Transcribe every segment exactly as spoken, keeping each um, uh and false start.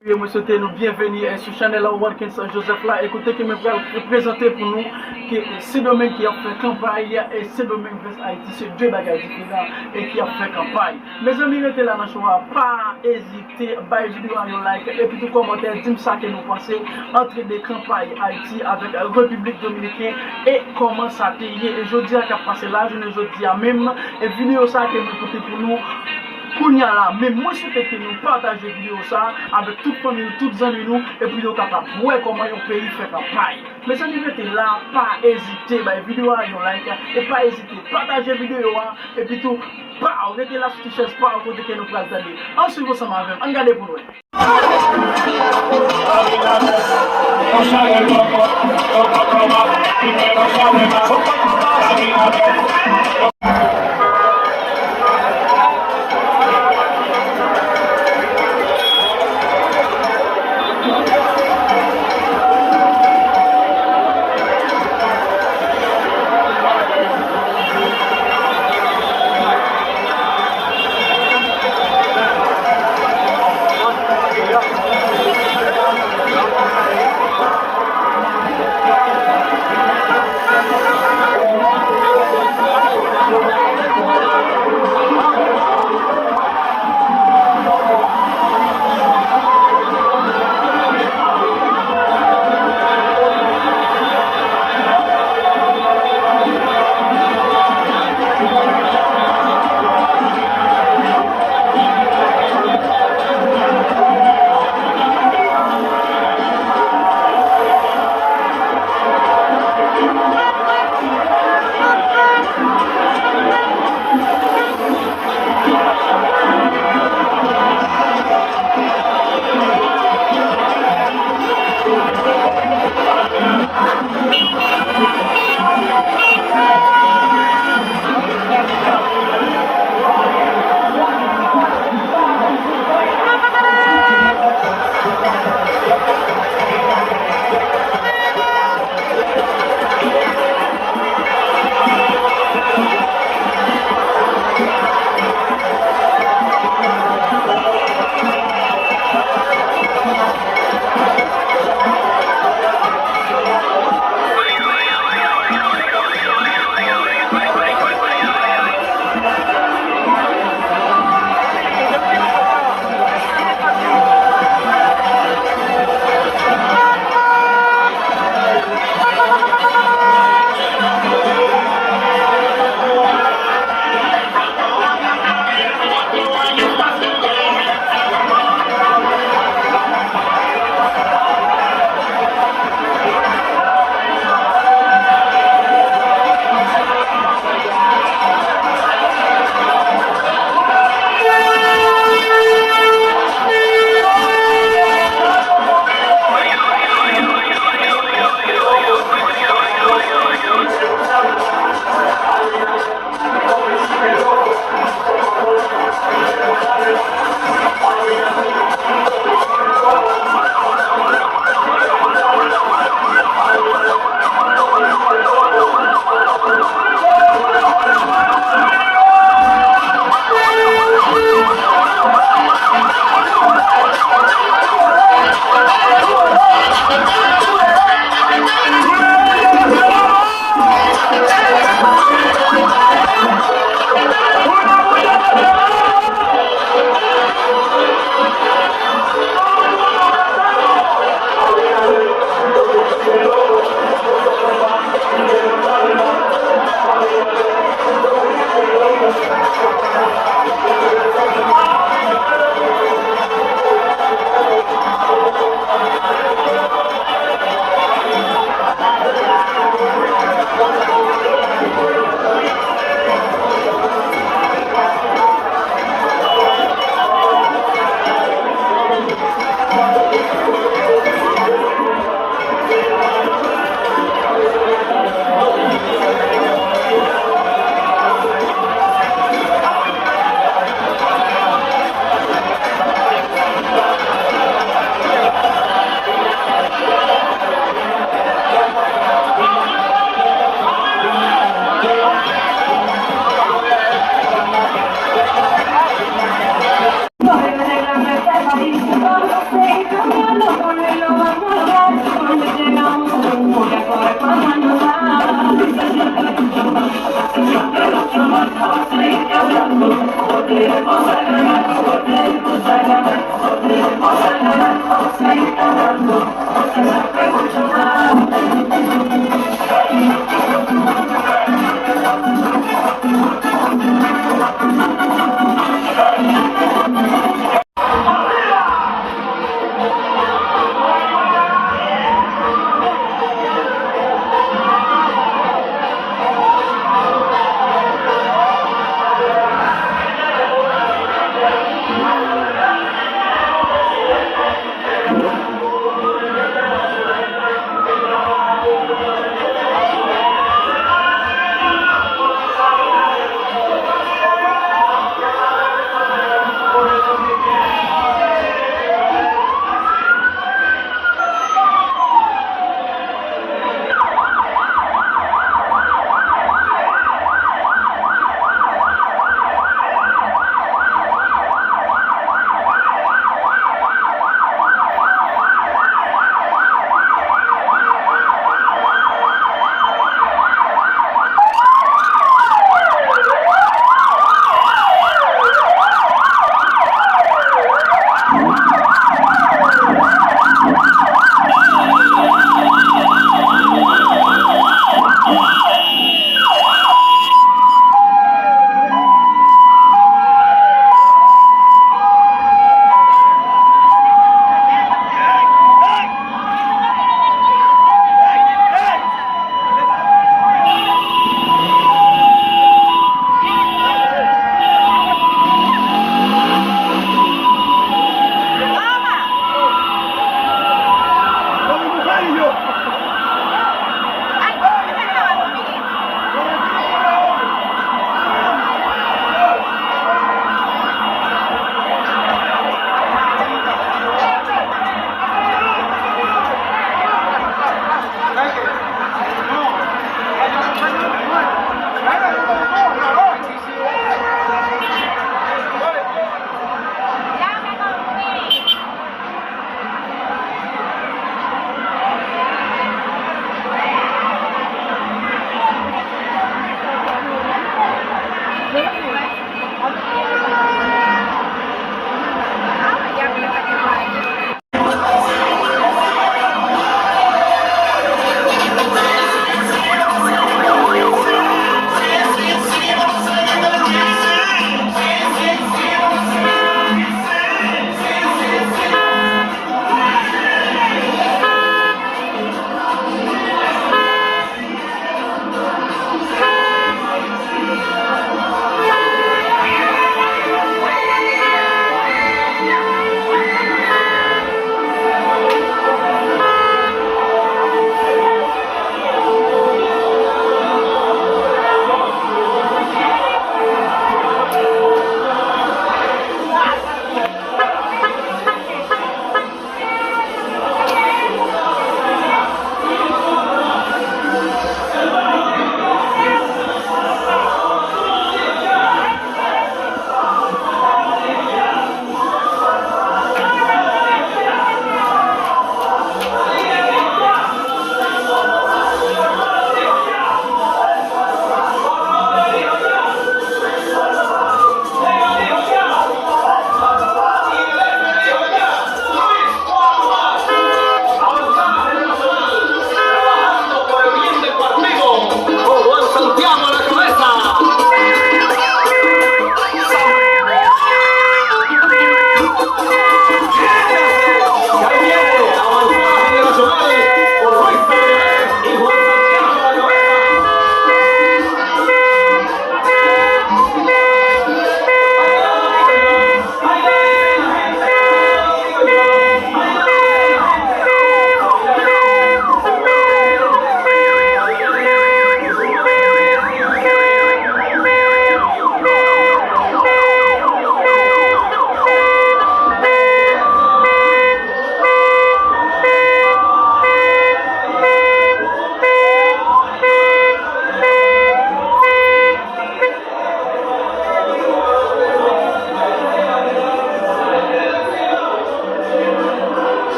Mwen swete nou byenveni, eh, sou chanèl Watkins Joseph la. E kote ke mwen pral prezante pou nou ke Sendomeng ki ap fè kanpay, e Sendomeng vs Ayiti, se de bagay diferan e ki ap fè kanpay. Mezanmi, rete la nan cho a, pa ezite, bay videyo a yon like, epi tou kòmantè, di m sa ke nou panse antre de kanpay Ayiti avèk Repiblik Dominiken e kòman sa te ye. E jodi a k ap pase la, jounen jodi a menm, e videyo sa ke mwen pote pou nou kounye a la. Men mwen swete ke nou pataje videyo sa avèk tout fanmi nou, tout zanmi nou, epi yo kapab wè kòman yon peyi fè kanpay. Mezanmi, rete la, pa ezite, bay videyo a yon like, e pa ezite pataje videyo a, epi tou, pa rete la sou ti chèz pa kote ke nou pral tande. Ann swiv ansanm avè m, ann gade pou nou wè.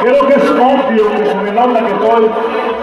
Hello, Keston, Hello, Keston, mesdames, la Keston.